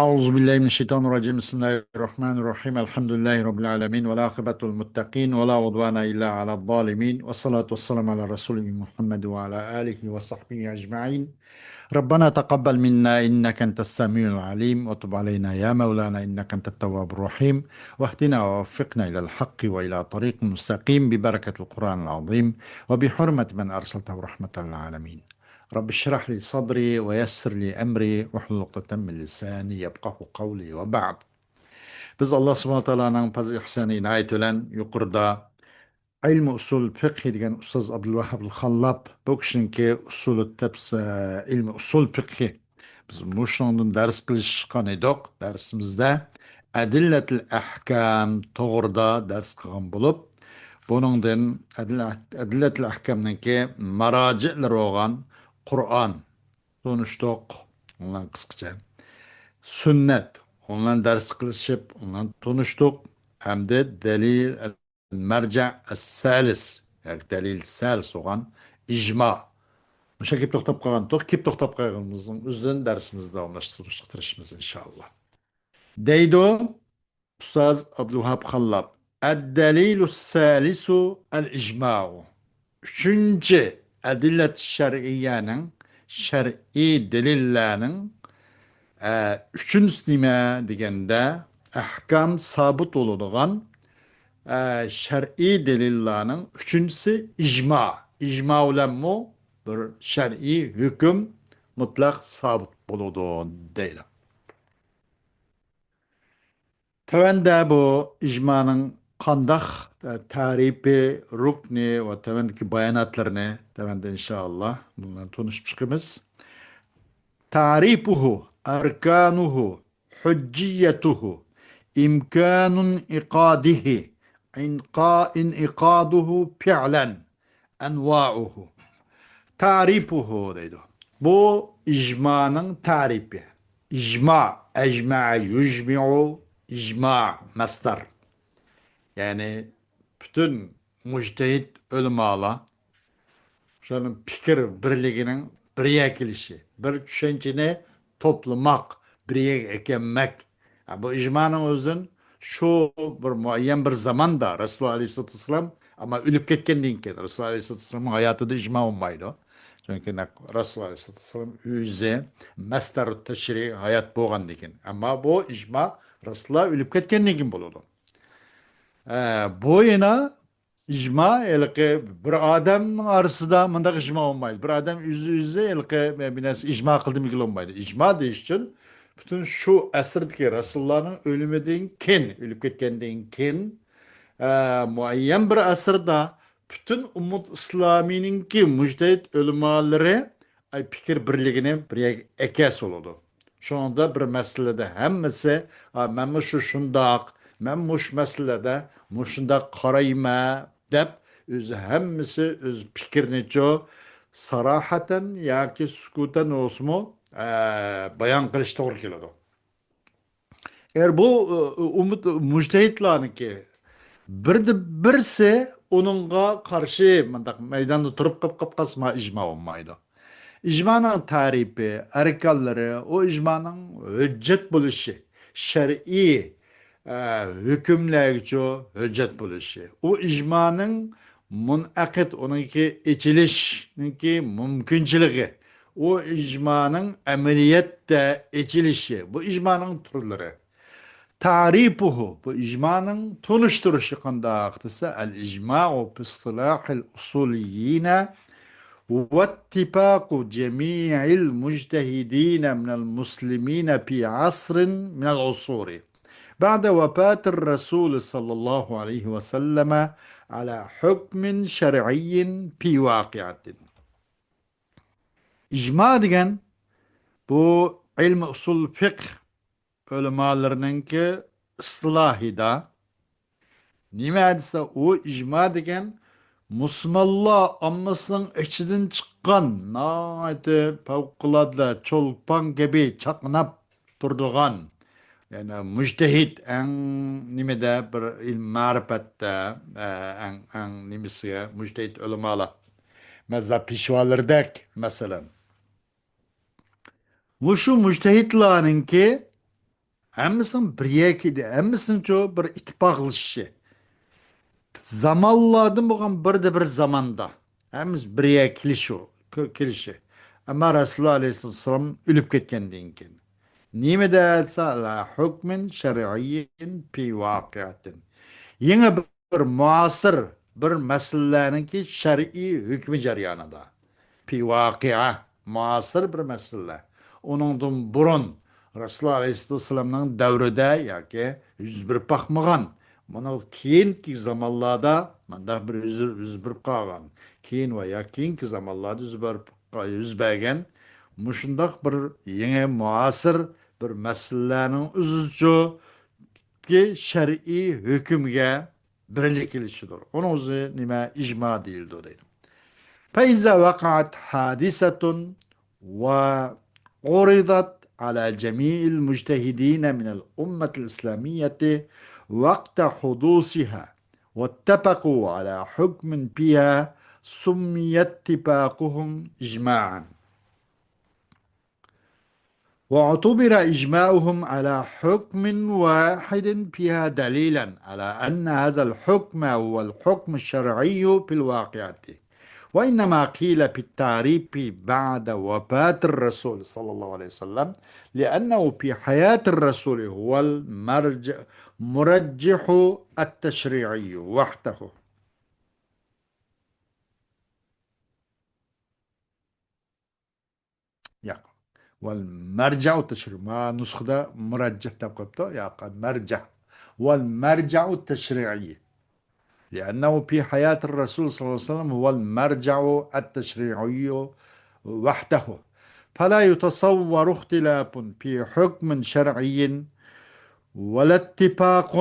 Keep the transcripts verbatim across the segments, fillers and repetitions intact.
أعوذ بالله من الشيطان الرجيم. بسم الله الرحمن الرحيم. الحمد لله رب العالمين، والعاقبة للمتقين، ولا عدوان إلا على الظالمين، والصلاة والسلام على رسوله محمد وعلى آله وصحبه أجمعين. ربنا تقبل منا إنك أنت السميع العليم، وتب علينا يا مولانا إنك أنت التواب الرحيم، واهدنا ووفقنا إلى الحق وإلى طريق مستقيم ببركة القرآن العظيم وبحرمة من أرسلته رحمة للعالمين. رب اشرح لي صدري ويسر لي أمري واحلل عقدة من لساني يفقهوا قولي وبعد. بىز ئاللا سۇبھانەھۇ ۋە تائالانىڭ پەزلى ئىھسانى ئىنايىتى بىلەن يۇقىرىدا ئىلمى ئۇسۇل فىقھى دېگەن ئۇستاز ئابدۇلۋاھاب خاللاپ، بۇ كىشىنىڭكى ئۇسۇلى تەپس-، ئىلمى ئۇسۇل فىقھى، بىز مۇشۇنىڭدىن دەرس قىلىشقان ئىدۇق. دەرسىمىزدە ئەدىللەتىل ئەھكام توغرىدا دەرس قىلغان بولۇپ، بۇنىڭدىن ئەدىل-، ئەدىللەتىل ئەھكامنىڭكى ماراجىئلىرى بولغان قۇرئان تونۇشتۇق، ئۇنىڭ قىسقىچە. سۈننەت، ئۇنىڭ دەرس قىلىشىپ، ئۇنىڭ تونۇشتۇق. ھەمدە دەلىل مەرجە ئەسسالىس، ياكى دەلىل سالىس بولغان ئىجما. مۇشۇ كېلىپ توختاپ قالغانتۇق، كېلىپ توختاپ قالغىنىمىزنىڭ ئۆزىدىن دەرسىمىزنى داۋاملاشتۇرۇشقا تىرىشىمىز، ئىنشائاللا. دەيدۇ ئۇستاز ئابدۇلۋاھاب خاللاپ، ئەددەلىلۇ سالىسۇ ئەل ئىجمائۇ. ئۈچىنچى، ئەدىللەت شەرئىيەنىڭ، شەرئىي دەلىللەرنىڭ، ئە، ئۈچىنچىسى نېمە دېگەندە، ئەھكام سابىت بولىدىغان، ئە، شەرئىي دەلىللەرنىڭ ئۈچىنچىسى ئىجما. ئىجما بىلەنمۇ بىر شەرئىي ھۆكۈم مۇتلەق سابىت بولىدۇ، دەيدۇ. تۆۋەندە بۇ ئىجمانىڭ قانداق، ئە، تەرىپى، رۇكنى ۋە تۆۋەندىكى باياناتلىرىنى تۆۋەندە ئىنشائاللا بۇنى تونۇشۇپ چىقىمىز. تەرىپۇھۇ، ئەركانۇھۇ، ھۇججىيەتۇھۇ، ئىمكانۇن ئىقادىھى، ئىنقا-، ئىنئىقادۇھۇ پىئلەن، ئەنۋائۇھۇ. تەرىپۇھۇ دەيدۇ. بۇ ئىجمانىڭ تەرىپى. ئىجما، ئەجمەئە يۇجمىئۇ، ئىجما مەسدەر. يەنى پۈتۈن مۇجتەھىد ئۆلىمالار شۇنىڭ پىكىر بىرلىكىنىڭ بىر يەرگە كېلىشى، بىر چۈشەنچىنى توپلىماق، بىر يەرگە ئەكەلمەك. ھە، بۇ ئىجمانىڭ ئۆزىدىن شۇ بىر مۇئەييەن بىر زاماندا رەسۇلۇللا ئەلەيھىسسالاتۇ ۋەسسالام، ئەمما ئۆلۈپ كەتكەندىن كېيىن، رەسۇلۇللا ئەلەيھىسسالاتۇ ۋەسسالامنىڭ ھاياتىدا ئىجما بولمايدۇ. چۈنكى نەق-، رەسۇلۇللا ئەلەيھىسسالاتۇ ۋەسسالام ئۆزى مەسدەر تەشرىئى ھايات بولغاندىن كېيىن. ئەمما بۇ ئىجما رەسۇلۇللا ئۆلۈپ كەتكەندىن كېيىن بولىدۇ. ئە، بۇ يەنە ئىجما، ھېلىقى بىر ئادەمنىڭ ئارىسىدا مۇنداق ئىجما بولمايدۇ. بىر ئادەم ئۆزى، ئۆزى ھېلىقى بىر نەرسە ئىجما قىلدىم دېگىلى بولمايدۇ. ئىجما دېيىش ئۈچۈن پۈتۈن شۇ ئەسىردىكى رەسۇلۇللانىڭ ئۆلۈمىدىن كېيىن، ئۆلۈپ كەتكەندىن كېيىن، ئە، مۇئەييەن بىر ئەسىردە پۈتۈن ئۇممەت ئىسلامىينىڭكى مۇجتەھىد ئۆلىمالىرى ئاي، پىكىر بىرلىكىنى بىر يەرگە ئەكەلسە بولىدۇ. شۇنىڭدا بىر مەسىلىدە ھەممىسى، «ئا، مەنمۇ شۇ شۇنداق، مەن مۇشۇ مەسىلىدە مۇشۇنداق قارايمەن» دەپ، ئۆزى ھەممىسى ئۆز پىكرىنىچۇ ساراھەتەن ياكى سۈكۈتەن بولسىمۇ، ئە، بايان قىلىش توغرا كېلىدۇ. ئەگەر بۇ، ئۇ، ئۇممەت، مۇجتەھىدلارنىڭكى بىردە بىرسى ئۇنىڭغا قارشى مۇنداق مەيداندا تۇرۇپ قاپ، قاپ قالسا، ما ئىجما بولمايدۇ. ئىجمانىڭ تەرىپى، ئەركانلىرى، ئۇ ئىجمانىڭ ھۆججەت بولۇشى، شەرئىي، ئە، ھۆكۈملەرگىچۇ ھۆججەت بولۇشى، ئۇ ئىجمانىڭ مۇنئەقىد، ئۇنىڭكى ئېچىلىشنىڭكى مۇمكىنچىلىكى، ئۇ ئىجمانىڭ ئەمەلىيەتتە ئېچىلىشى، بۇ ئىجمانىڭ تۈرلىرى. تەرىپۇھۇ، بۇ ئىجمانىڭ تونۇشتۇرۇشى قانداق دېسە، ئەل ئىجمائۇ فى ئىستىلاھىل ئۇسۇلىييىنە واتفاقۇ جەمىئىل مۇجتەھىدىنە مىنەل مۇسلىمىنە فى ئەسرىن مىنەل ئۇسۇرى بعد وفاة الرسول صلى الله عليه وسلم على حكم شرعي في واقعة. ئىجما دېگەن بۇ ئىلمى ئۇسۇل فىقھ ئۆلىمالىرىنىڭكى ئىستىلاھىدا نېمە دېسە، ئۇ ئىجما دېگەن مۇسۇلمانلار ئاممىسىنىڭ ئىچىدىن چىققان ناھايىتى پەۋقۇلئاددە چولپان كەبى چاقناپ تۇرىدىغان، يەنى مۇجتەھىد، ئەڭ نېمىدە بىر ئىلمى مەرىپەتتە، ئە، ئەڭ، ئەڭ نېمىسىگە مۇجتەھىد ئۆلىمالار، مەزھەپ پېشۋالىرىدەك، مەسىلەن. مۇشۇ مۇجتەھىدلارنىڭكى ھەممىسىنىڭ بىر يەرگە كېلىدۇ، ھەممىسىنىڭچۇ بىر ئىتتىپاقلىشىشى. زامانلاردىن بولغان بىردە بىر زاماندا ھەممىسى بىر يەرگە كېلىشى، كېلىشى. ئەمما رەسۇلۇللاھ ئەلەيھىسسالام ئۆلۈپ كەتكەندىن كېيىن. نېمە دېسە، لا ھۆكمىن شەرئىيين پى ۋاقىئەتىن. يېڭى بىر مۇئاسىر بىر مەسىلىلەرنىڭكى شەرئىي ھۆكمى جەريانىدا. پى ۋاقىئە، مۇئاسىر بىر مەسىلە. ئۇنىڭدىن بۇرۇن رەسۇلۇللاھ ئەلەيھىسسالامنىڭ دەۋرىدە ياكى يۈز بېرىپ باقمىغان، بۇنىڭ كېيىنكى زامانلاردا مۇنداق بىر يۈز، يۈز بېرىپ قالغان، كېيىن ۋە يا كېيىنكى زامانلاردا يۈز بېرىپ، يۈز بەرگەن مۇشۇنداق بىر يېڭى مۇئاسىر بىر مەسىلىلەرنىڭ ئۆزىچۇ شەرئىي ھۆكۈمگە بىرلىك كېلىشىدۇر. ئۇنىڭ ئۆزى نېمە؟ ئىجما دېيىلىدۇ دەيدۇ. فإذا وقعت حادثة وعرضت على جميع المجتهدين من الأمة الإسلامية وقت حدوثها واتفقوا على حكم فيها سمي اتفاقهم إجماعا. واعتبر إجماعهم على حكم واحد فيها دليلا على أن هذا الحكم هو الحكم الشرعي في الواقعة. وإنما قيل في التعريف بعد وفاة الرسول صلى الله عليه وسلم، لأنه في حياة الرسول هو المرجع، مرجح التشريعي وحده. ياق. والمرجع التشريعي. ما نسخىدا مرجح دەپ قويۇپتۇ. ياق، مرجح. والمرجع التشريعي. لأنه في حياة الرسول صلى الله عليه وسلم هو المرجع التشريعي وحده. فلا يتصور اختلاف في حكم شرعي ولا اتفاق،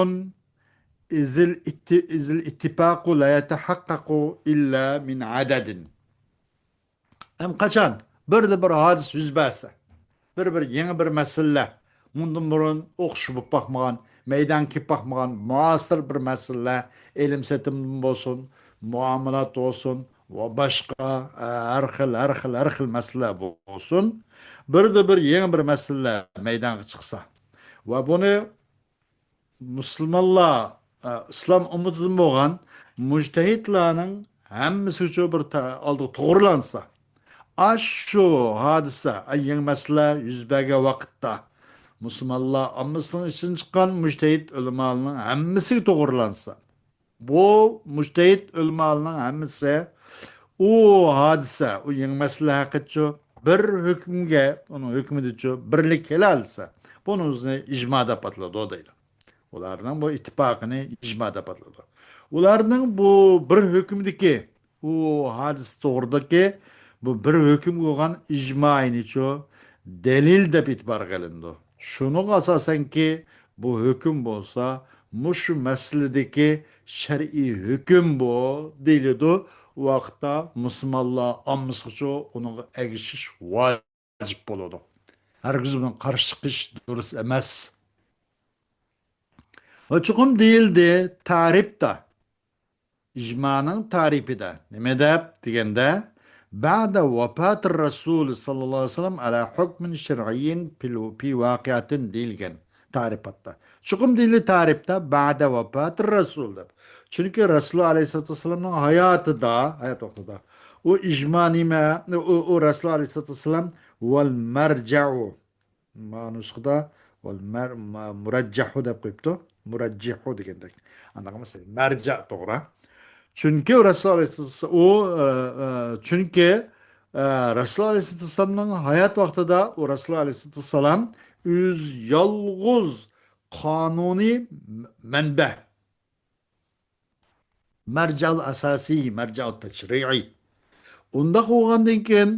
إذ الات-، إذ الاتفاق لا يتحقق إلا من عدد. ھەم قاچان بىردە بىر ھادىسە يۈز بەرسە، بىر، بىر يېڭى بىر مەسىلىلەر، مۇندىن بۇرۇن ئوخشىشىپ باقمىغان، مەيدانغا كېلىپ باقمىغان مۇئاسىر بىر مەسىلىلەر، ئېلىم-سېتىمدىن بولسۇن، مۇئامىلات بولسۇن ۋە باشقا، ئە، ھەر خىل، ھەر خىل، ھەر خىل مەسىلىلەر بولسۇن، بىردە بىر يېڭى بىر مەسىلىلەر مەيدانغا چىقسا ۋە بۇنى مۇسۇلمانلار، ئە، ئىسلام ئۈممىتىدىن بولغان مۇجتەھىدلارنىڭ ھەممىسى ئۈچۈن بىر تا-، ئالدىغا توغرىلانسا، ئاشۇ ھادىسە، ئە، يېڭى مەسىلە يۈز بەرگەن ۋاقىتتا مۇسۇلمانلار ئاممىسىنىڭ ئىچىدىن چىققان مۇجتەھىد ئۆلىمالارنىڭ ھەممىسىگە توغرىلانسا، بۇ مۇجتەھىد ئۆلىمالارنىڭ ھەممىسى ئۇ ھادىسە، ئۇ يېڭى مەسىلە ھەققىدىچۇ بىر ھۆكۈمگە، ئۇنىڭ ھۆكمىدىچۇ بىرلىك كېلەلىسە، بۇنىڭ ئۆزىنى ئىجما دەپ ئاتىلىدۇ دەيدۇ. ئۇلارنىڭ بۇ ئىتتىپاقىنى ئىجما دەپ ئاتىلىدۇ. ئۇلارنىڭ بۇ بىر ھۆكۈمدىكى، ئۇ ھادىسە توغرىدىكى بۇ بىر ھۆكۈم بولغان ئىجمائىنىچۇ دەلىل دەپ ئېتىبارغا ئېلىنىدۇ. شۇنىڭغا ئاساسەنكى، بۇ ھۆكۈم بولسا مۇشۇ مەسىلىدىكى شەرئىي ھۆكۈم بۇ دېيىلىدۇ. ئۇ ۋاقىتتا مۇسۇلمانلار ئاممىسىغىچۇ ئۇنىڭغا ئەگىشىش ۋاجىپ بولىدۇ. ھەرگىز بۇنىڭغا قارشى چىقىش دۇرۇس ئەمەس. ۋە چوقۇم دېيىلدى، تەرىپتە. ئىجمانىڭ تەرىپىدە. نېمە دەپ دېگەندە، بعد وفاة الرسول صلى الله عليه وسلم على حكم شرعي في، في واقعة دېيىلگەن تەرىپاتتا. چوقۇم دېيىلدى تەرىپتە، بعد وفاة الرسول دەپ. چۈنكى رەسۇلۇللاھ ئەلەيھىسسالاتۇ ۋەسسالامنىڭ ھاياتىدا، ھايات ۋاقتىدا ئۇ ئىجما نېمە؟ ئۇ، ئۇ رەسۇلۇللاھ ئەلەيھىسسالاتۇ ۋەسسالام ۋەل مەرجەئۇ. ما نۇسخىدا ۋەل مەر-، ما-، مۇرەججەھۇ دەپ قويۇپتۇ. مۇرەججىھۇ دېگەندەك. ئانداق ئەمەس، مەرجە توغرا. چۈنكى رەسۇل ئەلەيھىسسالام، ئۇ، ئە، ئە، چۈنكى، ئە، رەسۇل ئەلەيھىسسالامنىڭ ھايات ۋاقتىدا ئۇ رەسۇل ئەلەيھىسسالام ئۆز يالغۇز قانۇنىي مەنبە. مەرجەل ئاساسىي، مەرجەل تەشرىئىي. ئۇنداق بولغاندىن كېيىن،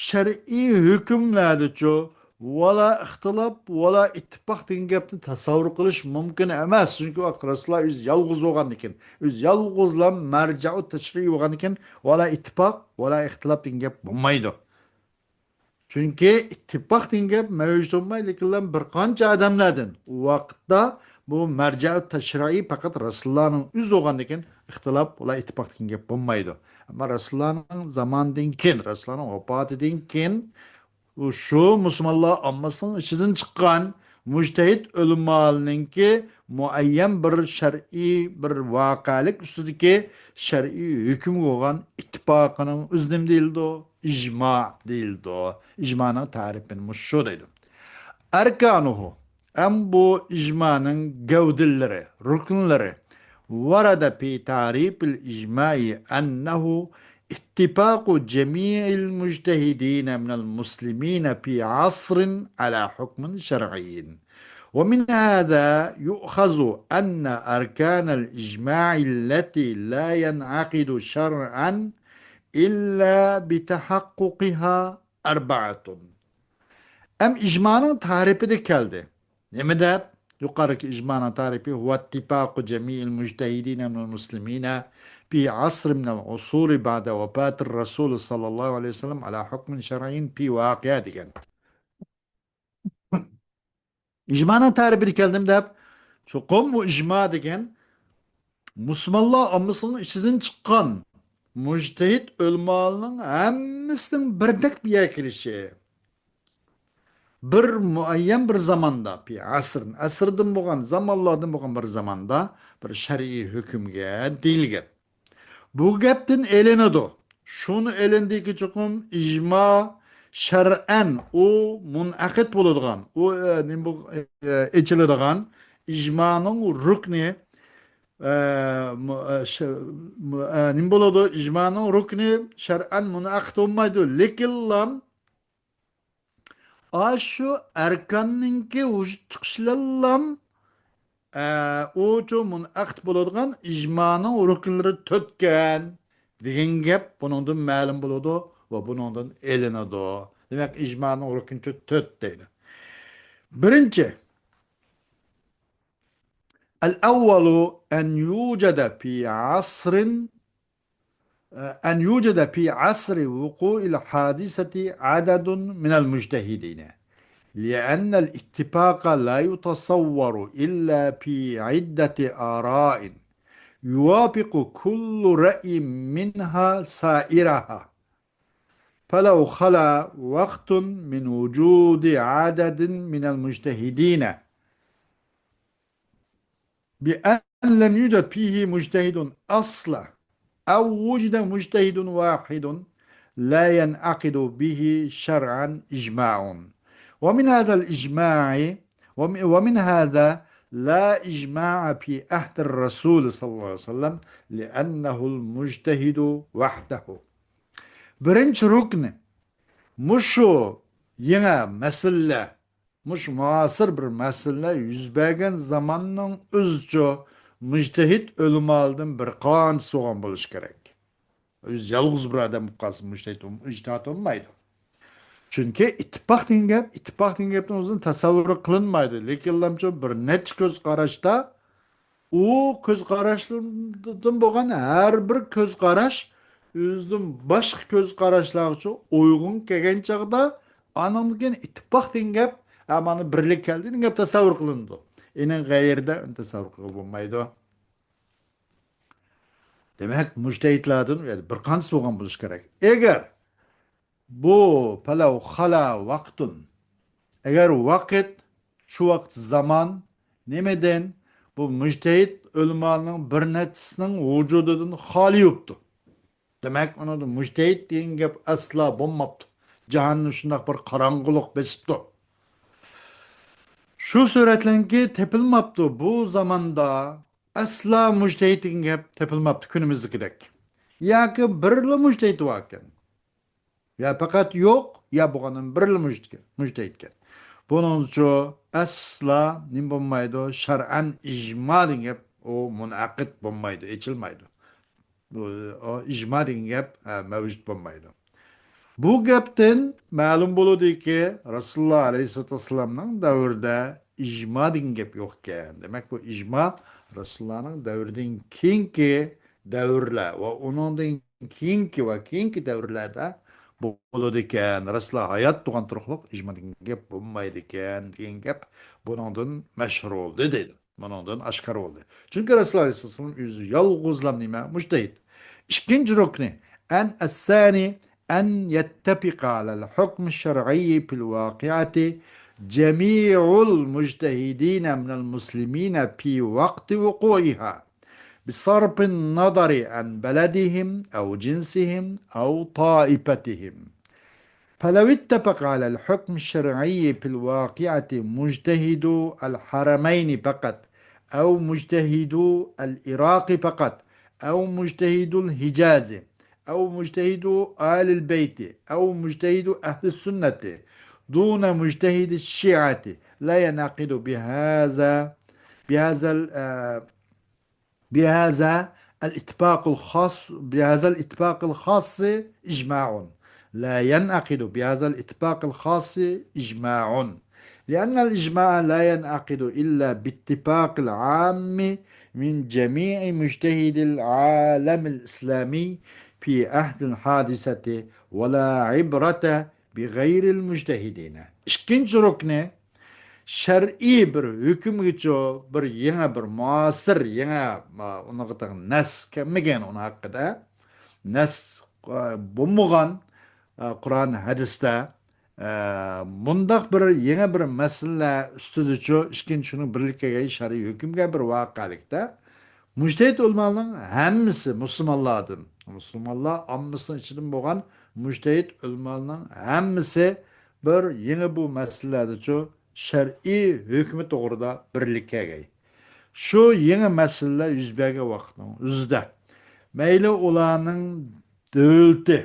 شەرئىي ھۆكۈملەردىچۇ، ۋالا ئىختىلاپ، ۋالا ئىتتىپاق دېگەن گەپنى تەسەۋۋۇر قىلىش مۇمكىن ئەمەس. چۈنكى ۋاقىت رەسۇلۇللا ئۆزى يالغۇز بولغاندىن كېيىن، ئۆزى يالغۇزلا مەرجەئۇ تەشرىئىي بولغاندىن كېيىن، ۋالا ئىتتىپاق، ۋالا ئىختىلاپ دېگەن گەپ بولمايدۇ. چۈنكى ئىتتىپاق دېگەن گەپ مەۋجۇت بولماي، لېكىنلا بىر قانچە ئادەملەردىن. ئۇ ۋاقىتتا بۇ مەرجەئۇ تەشرىئىي پەقەت رەسۇلۇللانىڭ ئۆزى بولغاندىن كېيىن، ئىختىلاپ، ئۇلار ئىتتىپاق دېگەن گەپ بولمايدۇ. ئەمما رەسۇلۇللانىڭ زامانىدىن كېيىن، رەسۇلۇللانىڭ ۋاپاتىدىن كېيىن، ئۇ شۇ مۇسۇلمانلار ئاممىسىنىڭ ئىچىدىن چىققان مۇجتەھىد ئۆلىمالىرىنىڭكى مۇئەييەن بىر شەرئىي بىر ۋەقەلىك ئۈستىدىكى شەرئىي ھۆكۈمگە بولغان ئىتتىپاقىنىڭ ئۆزى نېمە دېيىلىدۇ؟ ئىجما دېيىلىدۇ. ئىجمانىڭ تەرىپى مۇشۇ دەيدۇ. ئەركانۇھۇ، ئەم بۇ ئىجمانىڭ گەۋدىلىرى، رۇكۇنلىرى، ورد في تعريف الإجماع أنه اتفاق جميع المجتهدين من المسلمين في عصر على حكم شرعي. ومن هذا يؤخذ أن أركان الإجماع التي لا ينعقد شرعا إلا بتحققها أربعة. ئەم ئىجمانىڭ تەرىپىدە كەلدى. نېمە دەپ؟ يۇقىرىقى ئىجمانىڭ تەرىپى، هو اتفاق جميع المجتهدين من المسلمين في عصر من العصور بعد وفاة الرسول صلى الله عليه وسلم على حكم شرعي في واقع دېگەن. ئىجمانىڭ تەرىپىگە كەلدىم دەپ، چوقۇم بۇ ئىجما دېگەن مۇسۇلمانلار ئاممىسىنىڭ ئىچىدىن چىققان مۇجتەھىد ئۆلىمالارنىڭ ھەممىسىنىڭ بىردەك بىر يەرگە كېلىشى. بىر مۇئەييەن بىر زاماندا، في عصر، ئەسىردىن بولغان، زامانلاردىن بولغان بىر زاماندا بىر شەرئىي ھۆكۈمگە دېيىلگەن. بۇ گەپتىن ئېلىنىدۇ. شۇنى ئېلىندىكى چوقۇم ئىجما شەرئەن ئۇ مۇنئەقىد بولىدىغان، ئۇ، ئە، نېمە بۇ، ئە، ئېچىلىدىغان ئىجمانىڭ رۇكنى، ئە، مۇ-، ئە، ش-، مۇ-، ئە، نېمە بولىدۇ؟ ئىجمانىڭ رۇكنى شەرئەن مۇنئەقىد بولمايدۇ. لېكىنلا ئاشۇ ئەركاننىڭكى ۋۇجۇد چىقىشىلام، ئە، ئۇچۇ مۇنئەقىد بولىدىغان ئىجمانىڭ رۇكۇنلىرى تۆتكەن دېگەن گەپ بۇنىڭدىن مەلۇم بولىدۇ ۋە بۇنىڭدىن ئېلىنىدۇ. دېمەك، ئىجمانىڭ رۇكۇنى تۆت دەيدۇ. بىرىنچى، الأول أن يوجد في عصر أن يوجد في عصر وقوع الحادثة عدد من المجتهدين، لأن الاتفاق لا يتصور إلا في عدة آراء يوافق كل رأي منها سائرها، فلو خلا وقت من وجود عدد من المجتهدين بأن لم يوجد فيه مجتهد أصلا، أو وجد مجتهد واحد، لا ينعقد به شرعا إجماع. ومن هذا الإجماع، ومن، ومن هذا لا إجماع في عهد الرسول صلى الله عليه وسلم، لأنه المجتهد وحده. بىرىنچى رۇكنى، مۇشۇ يېڭى مەسىلىلەر، مۇشۇ مۇئاسىر بىر مەسىلىلەر يۈز بەرگەن زاماننىڭ ئۆزىچۇ مۇجتەھىد ئۆلىمالىدىن بىر قانچىسى بولغان بولۇشى كېرەك. ئۆزى يالغۇز بىر ئادەم بولۇپ قالسا، مۇجتەھىد بولم-، ئىجتىھات بولمايدۇ. چۈنكى ئىتتىپاق دېگەن گەپ، ئىتتىپاق دېگەن گەپنىڭ ئۆزىنى تەسەۋۋۇر قىلىنمايدۇ. لېكىنلامچۇ بىر نەچچە كۆز قاراشتا ئۇ كۆز قاراشلىرىدىن بولغان ھەر بىر كۆز قاراش ئۆزىدىن باشقا كۆز قاراشلارغىچۇ ئۇيغۇن كەلگەن چاغدا، ئانىڭدىن كېيىن ئىتتىپاق دېگەن گەپ، ھە، مانا بىرلىك كەلدى دېگەن گەپ تەسەۋۋۇر قىلىنىدۇ. ئېنىڭ غەيرىدە ئۇنى تەسەۋۋۇر قىلغىلى بولمايدۇ. دېمەك، مۇجتەھىدلاردىن بىر قانچىسى بولغان بولۇشى كېرەك. ئەگەر بۇ پەلەۋ خالا ۋاقتۇن، ئەگەر ۋاقىت، شۇ ۋاقىت زامان نېمىدىن؟ بۇ مۇجتەھىد ئۆلىمانىڭ بىر نەچچىسىنىڭ ۋۇجۇدىدىن خالىي بوپتۇ. دېمەك، ئۇنىڭدا مۇجتەھىد دېگەن گەپ ئەسلا بولماپتۇ. جاھاننى شۇنداق بىر قاراڭغۇلۇق بېسىپتۇ. شۇ سۈرەتلەرنىڭكى تېپىلماپتۇ. بۇ زاماندا ئەسلا مۇجتەھىد دېگەن گەپ تېپىلماپتۇ كۈنىمىزدىكىدەك. ياكى بىرلا مۇجتەھىد باركەن. يا پەقەت يوق، يا بولغاندىن بىرلا مۇجتەھىدكەن. بۇنىڭچۇ ئەسلا نېمە بولمايدۇ؟ شەرئەن ئىجما دېگەن گەپ ئۇ مۇنئەقىد بولمايدۇ، ئېچىلمايدۇ. بۇ، ئۇ ئىجما دېگەن گەپ، ئە، مەۋجۇت بولمايدۇ. بۇ گەپتىن مەلۇم بولىدۇكى، رەسۇلۇللا ئەلەيھىسسالاتۇ ۋەسسالامنىڭ دەۋرىدە ئىجما دېگەن گەپ يوق ئىكەن. دېمەك، بۇ ئىجما رەسۇلۇللانىڭ دەۋرىدىن كېيىنكى دەۋرلەر ۋە ئۇنىڭدىن كېيىنكى ۋە كېيىنكى دەۋرلەردە بولىدىكەن. رەسۇلۇللا ھايات تۇرغان تۇرۇقلۇق ئىجما دېگەن گەپ بولمايدىكەن دېگەن گەپ بۇنىڭدىن مەشھۇر بولدى دەيدۇ. بۇنىڭدىن ئاشكارا بولدى. چۈنكى رەسۇلۇللا ئەلەيھىسسالام ئۆزى يالغۇزلا نېمە؟ مۇجتەھىد. ئىككىنچى رۇكنى، ئەن ئەسسانى، أن يتفق على الحكم الشرعي في الواقعة جميع المجتهدين من المسلمين في وقت وقوعها، بصرف النظر عن بلدهم أو جنسهم أو طائفتهم. فلو اتفق على الحكم الشرعي في الواقعة مجتهدو الحرمين فقط، أو مجتهدو العراق فقط، أو مجتهدو الحجاز، أو مجتهدو آل البيت، أو مجتهدو أهل السنة، دون مجتهد الشيعة، لا ينعقد بهذا، بهذا ال-، آه، بهذا الاتفاق الخاص، بهذا الاتفاق الخاص إجماع. لا ينعقد بهذا الاتفاق الخاص إجماع، لأن الإجماع لا ينعقد إلا باتفاق العام من جميع مجتهد العالم الإسلامي في عهد الحادثة، ولا عبرة بغير المجتهدين. ئىككىنچى رۇكنى، شەرئىي بىر ھۆكۈمگىچۇ، بىر يېڭى، بىر مۇئاسىر، يېڭى، ئۇنىڭغا نەس كەلمىگەن ئۇنىڭ ھەققىدە. نەس، ئە، بولمىغان، ئە، قۇرئان، ھەدىستە، ئە، مۇنداق بىر يېڭى بىر مەسىلىلەر ئۈستىدىچۇ، ئىككىنچى شۇنىڭ بىرلىككە كەلگەن شەرئىي ھۆكۈمگە بىر ۋەقەلىكتە، مۇجتەھىد ئۆلىمالارنىڭ ھەممىسى مۇسۇلمانلاردىن، مۇسۇلمانلار ئاممىسىنىڭ ئىچىدىن بولغان مۇجتەھىد ئۆلىمالارنىڭ ھەممىسى بىر يېڭى بۇ مەسىلىلەردىچۇ شەرئىي ھۆكمى توغرىدا بىرلىككە كەلگەي. شۇ يېڭى مەسىلىلەر يۈز بەرگەن ۋاقىتنىڭ ئۆزىدە، مەيلى ئۇلارنىڭ دۆلىتى،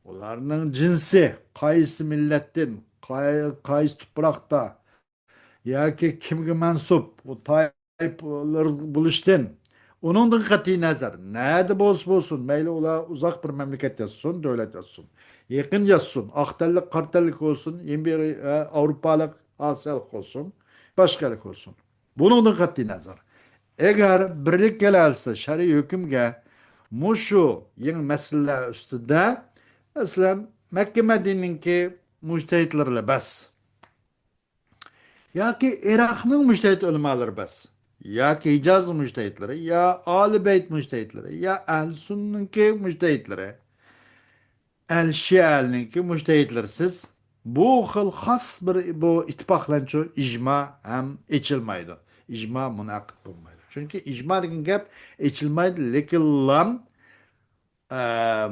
ئۇلارنىڭ جىنسى، قايسى مىللەتتىن، قاي-، قايسى تۇپراقتا، ياكى كىمگە مەنسۇپ، ئۇ تايپىلىرى بولۇشتىن، ئۇنىڭدىن قەتئىي نەزەر، نەدە بولسا بولسۇن، مەيلى ئۇلار ئۇزاق بىر مەملىكەت ياشىسۇن، دۆلەت ياشىسۇن، يېقىن ياشىسۇن، ئاق تەنلىك، قارا تەنلىك بولسۇن، يەنە بىر، ئە، ئاۋروپالىق، ئاسىيالىق بولسۇن، باشقا ئەللىك بولسۇن. بۇنىڭدىن قەتئىي نەزەر، ئەگەر بىرلىك كېلەلسە شەرئىي ھۆكۈمگە مۇشۇ يېڭى مەسىلىلەر ئۈستىدە، مەسىلەن، مەككە مەدىنىنىڭكى مۇجتەھىدلىرىلا بەس، ياكى ئىراقنىڭ مۇجتەھىد ئۆلىمالىرى بەس، ياكى ھىجاز مۇجتەھىدلىرى، يا ئالى بەيت مۇجتەھىدلىرى، يا ئەھلى سۈننىنىڭكى مۇجتەھىدلىرى، ئەل شىئەنىڭكى مۇجتەھىدلىرىسىز، بۇ خىل خاس بىر بۇ ئىتتىپاقلارچۇ ئىجما ھەم ئېچىلمايدۇ. ئىجما مۇنەقىد بولمايدۇ. چۈنكى ئىجما دېگەن گەپ ئېچىلمايدۇ، لېكىنلا، ئە،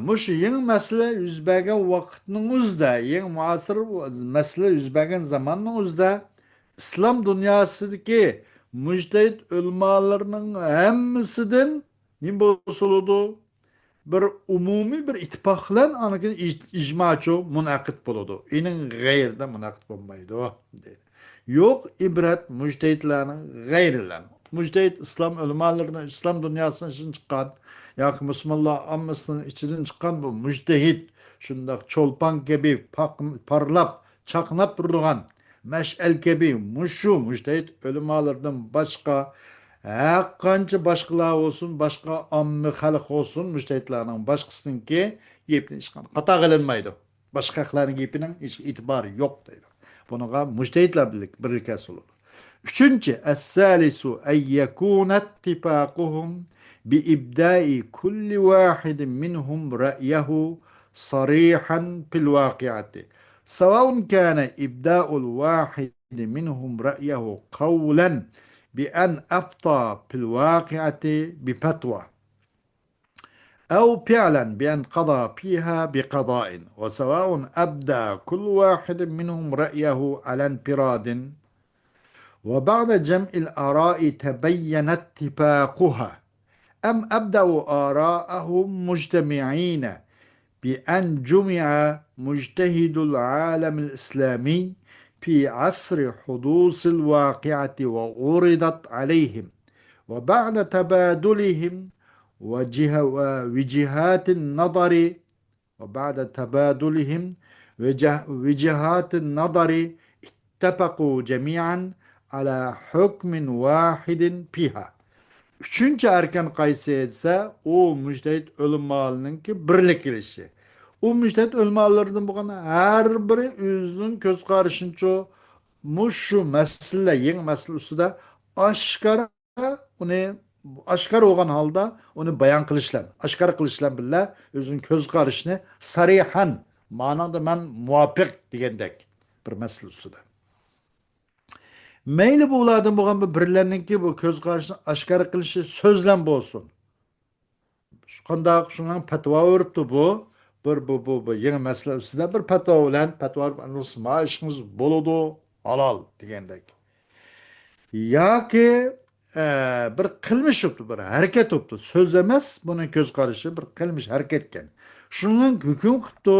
مۇشۇ يېڭى مەسىلە يۈز بەرگەن ۋاقىتنىڭ ئۆزىدە، يېڭى مۇئاسىر مەسىلە يۈز بەرگەن زاماننىڭ ئۆزىدە ئىسلام دۇنياسىدىكى مۇجتەھىد ئۆلىمالىرىنىڭ ھەممىسىدىن نېمە بولسا بولىدۇ؟ بىر ئومۇمىي بىر ئىتتىپاق بىلەن ئاندىن كېيىن ئىج-، ئىجماچۇ مۇنەقىد بولىدۇ. ئېنىڭ غەيرىدە مۇنەقىد بولمايدۇ، دەيدۇ. يوق، ئىبرەت مۇجتەھىدلەرنىڭ غەيرىلەن. مۇجتەھىد ئىسلام ئۆلىمالىرىنىڭ، ئىسلام دۇنياسىنىڭ ئىچىدىن چىققان ياكى مۇسۇلمانلار ئاممىسىنىڭ ئىچىدىن چىققان بۇ مۇجتەھىد، شۇنداق چولپان كەبى پاق-، پارلاپ، چاقناپ تۇرىدىغان مەشئەل كەبى مۇشۇ مۇجتەھىد ئۆلىمالىرىدىن باشقا، ھەرقانچە باشقىلار بولسۇن، باشقا ئامما خەلق بولسۇن، مۇجتەھىدلارنىڭ باشقىسىنىڭكى گېپىنى ھېچقانداق خاتا قىلىنمايدۇ. باشقا خەقلەرنىڭ گېپىنىڭ ھېچ ئېتىبارى يوق دەيدۇ. بۇنىڭغا مۇجتەھىدلار بىرلىك، بىرلىككە سولىدۇ. ئۈچىنچى، الثالث أن يكون اتفاقهم بإبداء كل واحد منهم رأيه صريحا في الواقعة، سواء كان إبداء الواحد منهم رأيه قولا بأن أفتى في الواقعة بفتوى، أو فعلا بأن قضى فيها بقضاء، وسواء أبدى كل واحد منهم رأيه على انفراد، وبعد جمع الآراء تبين اتفاقها، أم أبدوا آراءهم مجتمعين، بأن جمع مجتهدو العالم الإسلامي في عصر حدوث الواقعة وعرضت عليهم، وبعد تبادلهم وجه-، وجهات النظر، وبعد تبادلهم وجه-، وجهات النظر اتفقوا جميعا على حكم واحد فيها. ئۈچىنچى ئەركان قايسى دېسە، ئۇ مۇجتەھىد ئۆلىمالىرىنىڭكى بىرلىك كېلىشى. ئۇ مۇجتەھىد ئۆلىمالىرىدىن بولغان ھەر بىرى ئۆزىنىڭ كۆز قارىشىنىچۇ مۇشۇ مەسىلە، يېڭى مەسىلە ئۈستىدە ئاشكارا ئۇنى، ئاشكارا بولغان ھالدا ئۇنى بايان قىلىش بىلەن، ئاشكارا قىلىش بىلەن بىللە ئۆزىنىڭ كۆز قارىشىنى سەرىھەن، مانىڭدا مەن مۇۋاپىق دېگەندەك بىر مەسىلە ئۈستىدە. مەيلى بۇ ئۇلاردىن بولغان بۇ بىرلەرنىڭكى بۇ كۆز قارىشىنى ئاشكارا قىلىشى سۆزلەن بولسۇن. شۇ قانداق شۇنىڭ پەتىۋا بېرىپتۇ بۇ. بىر بۇ، بۇ، بۇ يېڭى مەسىلە ئۈستىدە بىر پەتىۋا بىلەن پەتىۋا بېرىپ، مانا ئىشىڭىز بولىدۇ، ھالال دېگەندەك. ياكى، ئە، بىر قىلمىش بوپتۇ، بىر ھەرىكەت بوپتۇ. سۆز ئەمەس، بۇنىڭ كۆز قارىشى بىر قىلمىش، ھەرىكەتكەن. شۇنىڭ ھۆكۈم قىپتۇ،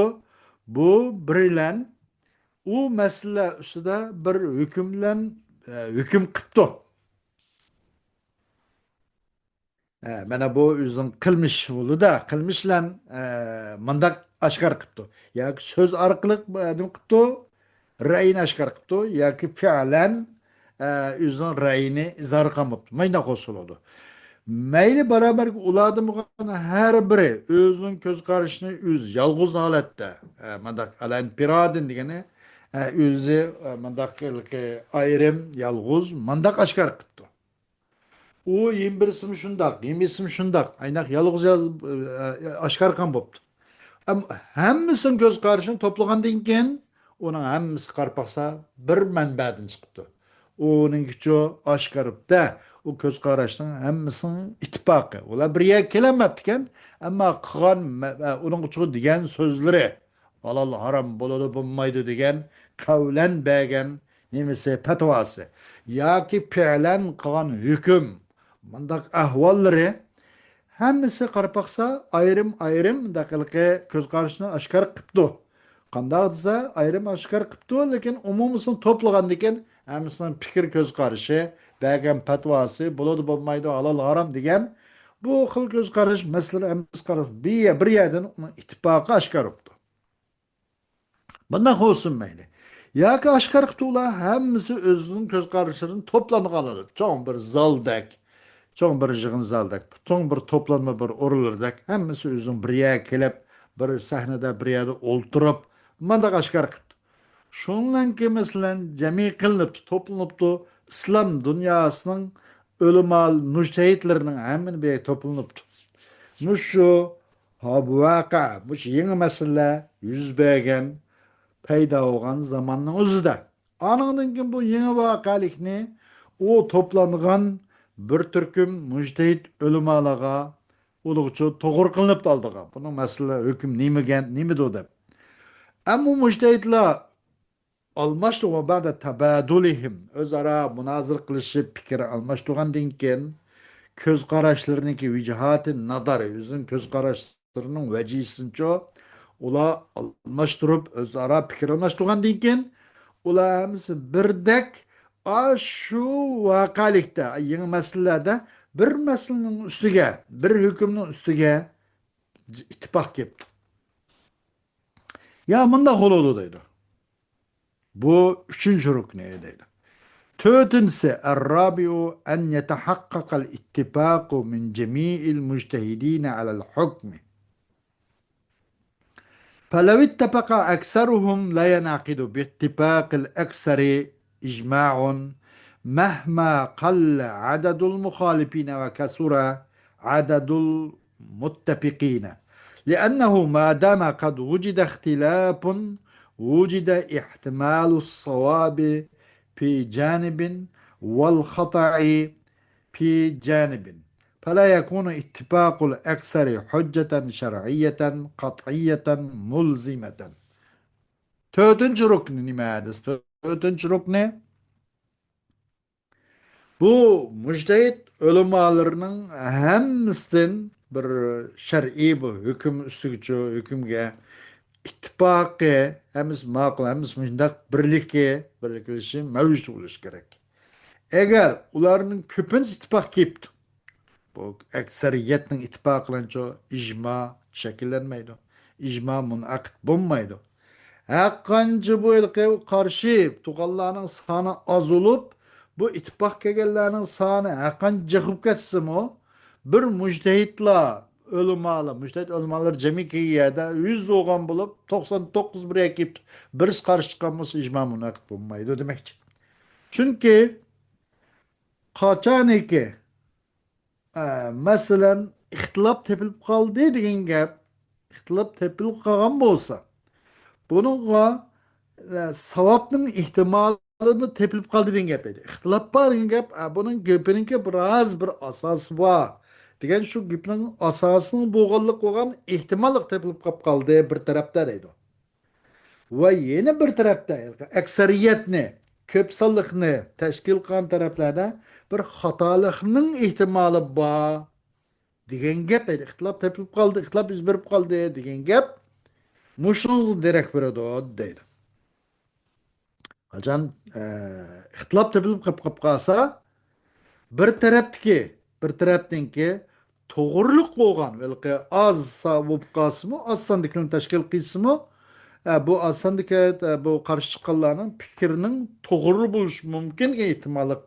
بۇ بىرلەن ئۇ مەسىلە ئۈستىدە بىر ھۆكۈم بىلەن، ئە، ھۆكۈم قىپتۇ. ئە، مانا بۇ ئۆزىنىڭ قىلمىش بولدى-دە، قىلمىش بىلەن، ئە، مۇنداق ئاشكارا قىپتۇ. ياكى سۆز ئارقىلىق، ئە، نېمە قىپتۇ؟ رەئيىنى ئاشكارا قىپتۇ. ياكى پېئىلەن، ئە، ئۆزىنىڭ رەئيىنى ئىزھار قىلغان بوپتۇ. مانداق بولسا بولىدۇ. مەيلى بارا-بەرگە ئۇلاردىن بولغان ھەر بىرى ئۆزىنىڭ كۆز قارىشىنى ئۆزى يالغۇز ھالەتتە، ئە، مۇنداق ئەلەنپىرادىن دېگىنى، ئە، ئۆزى، ئە، مۇنداق ئايرىم، يالغۇز، مۇنداق ئاشكارا قىپتۇ. ئۇ يەنە بىرسىمۇ شۇنداق، يەنە بىرسىمۇ شۇنداق. ئايناق يالغۇز ياز-، ئاشكارا قىلغان بوپتۇ. ئەم-، ھەممىسىنىڭ كۆز قارىشىنى توپلىغاندىن كېيىن، ئۇنىڭ ھەممىسى قاراپ باقسا، بىر مەنبەدىن چىقىپتۇ. ئۇنىڭكىچۇ ئاشكارا بوپتۇ. ئۇ كۆز قاراشنىڭ ھەممىسىنىڭ ئىتتىپاقى. ئۇلار بىر يەرگە كېلەلمەپتىكەن، ئەمما قىلغان مە-، ئە، ئۇنىڭغىچۇ دېگەن سۆزلىرى، ھالال ھارام بولىدۇ، بولمايدۇ دېگەن قەۋلەن بەرگەن نېمىسى، پەتىۋاسى ياكى پېئىلەن قىلغان ھۆكۈم، مۇنداق ئەھۋاللىرى ھەممىسى قاراپ باقسا، ئايرىم-ئايرىم مۇنداق ھېلىقى كۆز قارىشىنى ئاشكارا قىپتۇ. قانداق دېسە، ئايرىم ئاشكارا قىپتۇ، لېكىن ئومۇمىسىنى توپلىغاندىكىن، ھەممىسىنىڭ پىكىر كۆز قارىشى، بەرگەن پەتىۋاسى، بولىدۇ، بولمايدۇ، ھالال، ھارام دېگەن بۇ خىل كۆز قارىش مەسىلىلىرى ھەممىسى قاراپ، بىر يە-، بىر يەردىن ئۇنىڭ ئىتتىپاقى ئاشكارا بوپتۇ. مۇنداق بولسۇن مەيلى. ياكى ئاشكارا قىپتۇ، ئۇلار ھەممىسى ئۆزىنىڭ كۆز قارىشىدىن توپلانغانلىرى. چوڭ بىر زالدەك، چوڭ بىر يىغىن زالدەك، چوڭ بىر توپلانما بىر ئورۇنلىرىدەك، ھەممىسى ئۆزىنىڭ بىر يەرگە كېلىپ، بىر سەھنىدە، بىر يەردە ئولتۇرۇپ، مۇنداق ئاشكارا قىپتۇ. شۇنىڭكى مەسىلەن جەمئىي قىلىنىپتۇ، توپلىنىپتۇ، ئىسلام دۇنياسىنىڭ ئۆلىما، مۇجتەھىدلىرىنىڭ ھەممىنى بىر يەرگە توپلىنىپتۇ. مۇشۇ ھا، بۇ ۋەقە، مۇشۇ يېڭى مەسىلىلەر يۈز بەرگەن، پەيدا بولغان زاماننىڭ ئۆزىدە. ئانىڭدىن كېيىن بۇ يېڭى ۋەقەلىكنى ئۇ توپلانغان بىر تۈركۈم مۇجتەھىد ئۆلىمالارغا ئۇلىغىچە توغرا قىلىنىپتۇ ئالدىغا. بۇنىڭ مەسىلە ھۆكۈم نېمىگەن، نېمىدۇ دەپ. ئەمما مۇجتەھىدلار ئالماشتۇرغان، بەدە تەبادۇلىھىم، ئۆزئارا مۇنازىرە قىلىشىپ، پىكىر ئالماشتۇرغاندىن كېيىن، كۆز قاراشلىرىنىڭكى ۋىجھاتى نەزەر، ئۆزىنىڭ كۆز قاراشلىرىنىڭ ۋەجىسىنچۇ، ئۇلار ئالماشتۇرۇپ، ئۆزئارا پىكىر ئالماشتۇرغاندىن كېيىن، ئۇلار ھەممىسى بىردەك، ئاشۇ ۋەقەلىكتە، يېڭى مەسىلىلەردە بىر مەسىلىنىڭ ئۈستىگە، بىر ھۆكۈمنىڭ ئۈستىگە ئىتتىپاق كېلىپتۇ. يا مۇنداق بولىدۇ دەيدۇ. بۇ ئۈچىنچى رۇكنى دەيدۇ. تۆتىنچىسى، الرابع أن يتحقق الاتفاق من جميع المجتهدين على الحكم. فلو اتفق أكثرهم لا ينعقد باتفاق الأكثر إجماع مهما قل عدد المخالفين وكثر عدد المتفقين، لأنه ما دام قد وجد اختلاف وجد احتمال الصواب في جانب والخطأ في جانب، فلا يكون اتفاق الأكثر حجة شرعية قطعية ملزمة. تۆتىنچى رۇكنى نېمە دېسە، تۆتىنچى رۇكنى بۇ مۇجتەھىد ئۆلىمالىرىنىڭ ھەممىسىدىن بىر شەرئىي بۇ ھۆكۈم ئۈستىگىچۇ، ھۆكۈمگە ئىتتىپاقى، ھەممىسى ماقۇل، ھەممىسى مۇشۇنداق بىرلىكى، بىرلىكلىشى مەۋجۇت بولۇشى كېرەك. ئەگەر ئۇلارنىڭ كۆپىنچىسى ئىتتىپاق كېلىپتۇ، بۇ ئەكسەرىيەتنىڭ ئىتتىپاقى بىلەنچۇ ئىجما شەكىللەنمەيدۇ. ئىجما مۇنئەقىد بولمايدۇ. ھەرقانچە بۇ ھېلىقى قارشى تۇرغانلارنىڭ سانى ئاز بولۇپ، بۇ ئىتتىپاق كەلگەنلەرنىڭ سانى ھەرقانچە جىق بولۇپ كەتسىمۇ، بىر مۇجتەھىدلار، ئۆلىمالار، مۇجتەھىد ئۆلىمالار جەمئىي كەلگەن يەردە يۈز بولغان بولۇپ، توقسان توققۇز بىر يەرگە كېلىپتۇ. بىرسى قارشى چىققان بولسا، ئىجما مۇنئەقىد بولمايدۇ دېمەكچى. چۈنكى قاچانكى ئە، مەسىلەن، ئىختىلاپ تېپىلىپ قالدى دېگەن گەپ. ئىختىلاپ تېپىلىپ قالغان بولسا، بۇنىڭغا، ئە، ساۋابنىڭ ئېھتىمالى ئېھتىمالىمۇ تېپىلىپ قالدى دېگەن گەپ ئىدى. ئىختىلاپ بار دېگەن گەپ، ئە، بۇنىڭ گېپىنىڭكى بىراز بىر ئاساسى بار دېگەن، شۇ گېپىنىڭ ئاساسىنىڭ بولغانلىق بولغان ئېھتىماللىق تېپىلىپ قاپ قالدى بىر تەرەپتە دەيدۇ. ۋە يەنە بىر تەرەپتە ئەكسەرىيەتنى، كۆپ سانلىقنى تەشكىل قىلغان تەرەپلەردە بىر خاتالىقنىڭ ئېھتىمالى بار دېگەن گەپ دەيدۇ. ئىختىلاپ تېپىلىپ قالدى، ئىختىلاپ يۈز بېرىپ قالدى دېگەن گەپ مۇشۇنىڭدىن دېرەك بېرىدۇ دەيدۇ. قاچان، ئە، ئىختىلاپ تېپىلىپ قېلىپ قېلىپ قالسا، بىر تەرەپتىكى، بىر تەرەپنىڭكى توغرىلىق بولغان، بەلكى ئاز سا-، بولۇپ قالسىمۇ، ئاز ساندىكىلەرنى تەشكىل قىلسىمۇ، ئە، بۇ ئاز ساندىكى، ئە، بۇ قارشى چىققانلارنىڭ پىكرىنىڭ توغرا بولۇشى مۇمكىن ئېھتىماللىق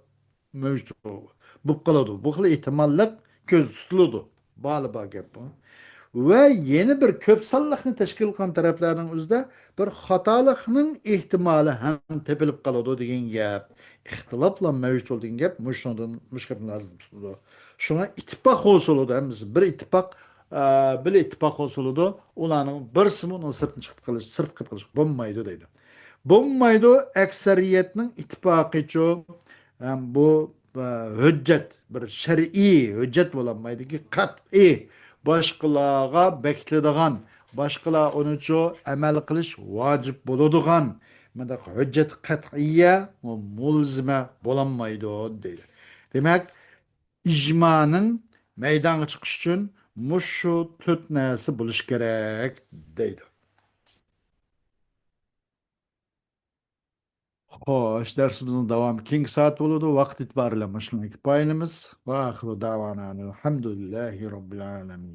مەۋجۇت بولۇپ قالىدۇ. بۇ خىل ئېھتىماللىق كۆزدە تۇتۇلىدۇ. بالى بار گەپ بۇ. ۋە يەنە بىر كۆپ سانلىقنى تەشكىل قىلغان تەرەپلەرنىڭ ئۆزىدە بىر خاتالىقنىڭ ئېھتىمالى ھەم تېپىلىپ قالىدۇ دېگەن گەپ. ئىختىلاپلا مەۋجۇت بولىدۇ دېگەن گەپ مۇشۇنىڭدىن، مۇشۇ گەپنى لازىم تۇتىدۇ. شۇڭا ئىتتىپاق ھوسۇلىدا ھەممىسى بىر ئىتتىپاق، ئە، بىر ئىتتىپاق ھوسۇلىدا ئۇلارنىڭ بىرسىمۇ ئۇنىڭ سىرتىنى چىقىپ قېلىش، سىرت قىلىپ قېلىشقا بولمايدۇ دەيدۇ. بولمايدۇ، ئەكسەرىيەتنىڭ ئىتتىپاقىچۇ، ھەم بۇ، ئە، ھۆججەت، بىر شەرئىي ھۆججەت بولالمايدۇكى، قەتئىي، باشقىلارغا بېكىتىلىدىغان، باشقىلار ئۇنىچۇ ئەمەل قىلىش ۋاجىپ بولىدىغان مۇنداق ھۆججەت قەتئىيە، مۇلزىمە بولالمايدۇ دەيدۇ. دېمەك، ئىجمانىڭ مەيدانغا چىقىشى ئۈچۈن مۇشۇ تۆت نەرسە بولۇشى كېرەك دەيدۇ. خوش، دەرسىمىزنىڭ داۋامى كېيىنكى سائەت بولىدۇ. ۋاقىت ئېتىبارى بىلەن مۇشۇنىڭغا كۇپايىلىمىز. ۋە ئاخىرۇ داۋانا ئەنىل ھەمدۇلىللاھى رەببىل ئالەمىن.